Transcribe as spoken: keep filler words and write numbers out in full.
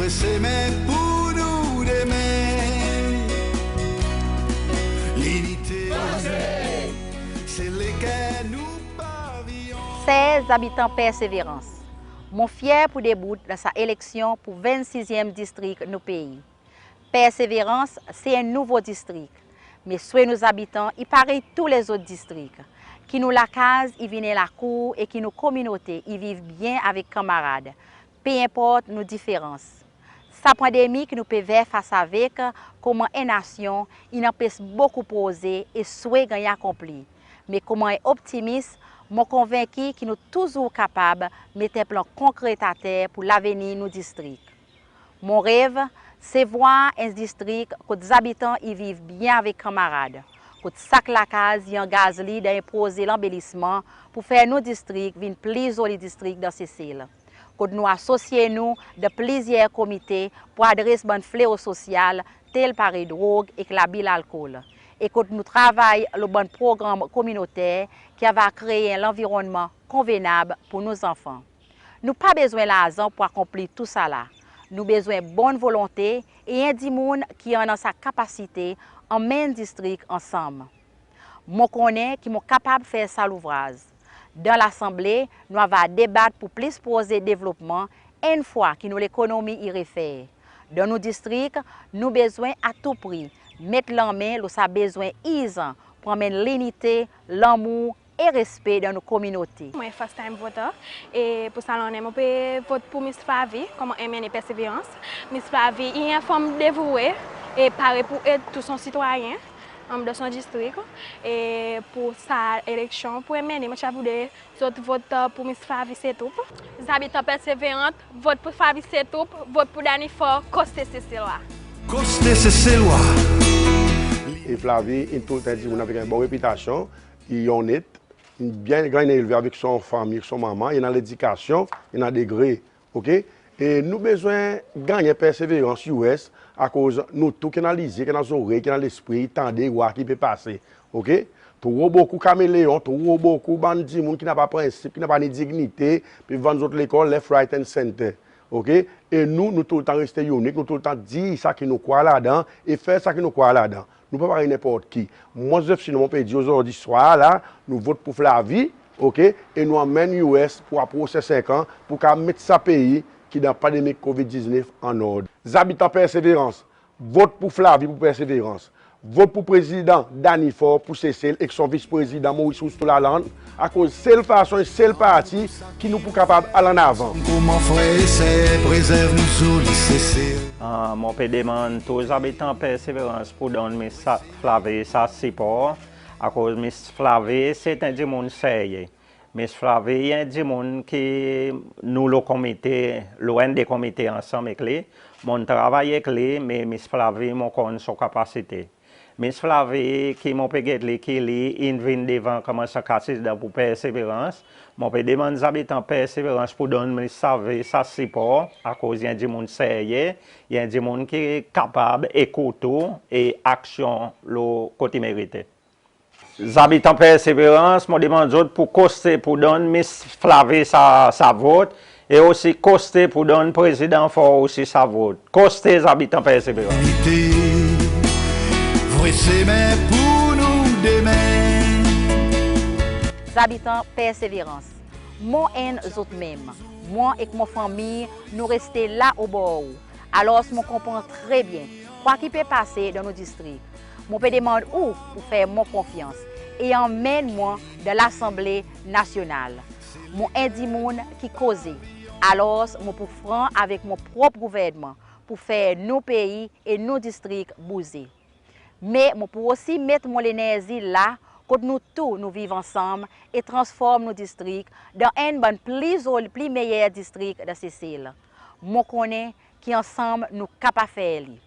Semen pour nou demen. Linite, se leker nou paviyon. Ser zabitan Perseverance, mon fyer pour debout dan sa eleksyon pour vennsizyenm distrik nou pei. Perseverance se en nouvo distrik, me swe nou zabitan i parey tou lezot distrik, ki nou lakaz i vin en lakour e ki nou kominote i viv byen avek kanmarad, pe enport nou diferans. Sa pandemi ki nou pe fer fas avek konman en nasyon in anpes bokou proze e swe ganny akonpli. Me konman en optimis, mon konvenki ki nou touzour kapab met en plan konkret ater pour lavenir nou distrik. Mon rev se vwar en distrik kot zabitan i viv byen avek kanmarad, kot sak lakaz i angaz li dan en proze lanbelisman pour fer nou distrik vin pli zoli distrik dan Sesel, kot nou asosye nou dan plizyer komite pour adres bann fleo sosyal tel parey drog ek labi lalkol, e kot nou travay lo bann progranm kominoter ki ava kree en lanvironnman konvenab pour nou zanfan. Nou pa bezwen larzan pour akonpli tousala. Nou bezwen bonn volonte e en dimoun ki annan sa kapasite anmenn distrik ansanm. Mon konnen ki mon kapab fer sa louvraz. Dan Lasanble, nou ava debat pour plis proze devlopman enn fwa ki nou lekonomi i refer. Dan nou distrik, nou bezwen a tou pri met lanmen lo sa bezwen irzan pour anmenn linite, lanmour e respe dan nou kominote. Mwen first time voter, e pour sa lannen mon pe vot pour Miss Flavie konman MNA Perseverance. Miss Flavie i en fanm devouwe e pare pour ed tou son sitwayen dan son distrik. E pour sa eleksyon pour MNA, mon ti a voudre zot vot pour Miss Flavie Setoup. Zabitan Perseverance, vot pour Flavie Setoup, vot pour Danny Faure, koste Seselwa. Koste Seselwa. E Flavie in toultan dimoun avek en bon repitasyon, i onnet, in byen ganny elve avek son fanmir, son manman, i annan ledikasyon, i annan degre, oke? E nou bezwen gannyen Perseverance US, akoz nou tou ki annan lizye, ki annan zorey, ki annan lespri, tande, war ki pe pase, oke? Tro bokou kameleon, tro bokou bann dimoun ki napa prensip, ki napa ni dignite, pe vann zot lekor left, right and center, oke? E nou, nou toultan reste inik, nou toultan dir sa ki nou krwar ladan e fer sa ki nou krwar ladan. Nou pa parey nenport ki. Mwan Joseph Sinon, mon pe dir ozordi swar la, nou vot pour Flavie, oke? E nou anmenn US pour aprosyen senk an, pour kapab met sa pei ki dan pandemi COVID diznef annord. Zabitan Perseverance, vot pour Flavie pour Perseverance. Vot pour Prezidan Danny Faure pour Sesel ek son Vis Prezidan Maurice Rusto-Lalanne, akoz sel fason e sel parti ki nou pou kapab al annavan. Konman frer e ser, prezerv nou zoli Sesel. Ah, mon pe demann tou zabitan Perseverance pour donn Miss Flavie sa sipor, akoz Miss Flavie se en dimoun serye. Miss Flavie i en dimoun ki nou lo komite, lo enn de komite ansanm ek li. Mon'n travay ek li, me Miss Flavie mon konn son kapasite. Miss Flavie ki mon pe get li ki li in vin devan konman sa kandidan pour Perseverance. Mon pe demann zabitan Perseverance pour donn Miss Flavie sa sipor, akoz i en dimoun serye, i en dimoun ki kapab ekout ou e aksyon lo kot i merite. Zabitan Perseverance, mon demann zot pour koste pour donn Miss Flavie sa, sa vot, e osi koste pour donn Prezidan Faure osi sa vot. Koste zabitan Perseverance. Vre semen pour nou demen. Zabitan Perseverance, mon enn zot menm. Mwan ek mon fanmir, nou reste la obor ou. Alors mon konpran tre byen kwa ki pe pase dan nou distrik. Mon pe demann ou pour fer mwan konfyans e anmenn mwan dan Lasanble Nasyonal. Mon en dimoun ki koze. Alors mon pou fran avek mon prop gouvernman pour fer nou pei e nou distrik bouze. Me mon pou osi met mon lenerzi la kot nou tou nou viv ansanm e transform nou distrik dan enn bann pli zoli, pli meyer distrik dan Sesel. Mon konnen ki ansanm nou kapab fer li.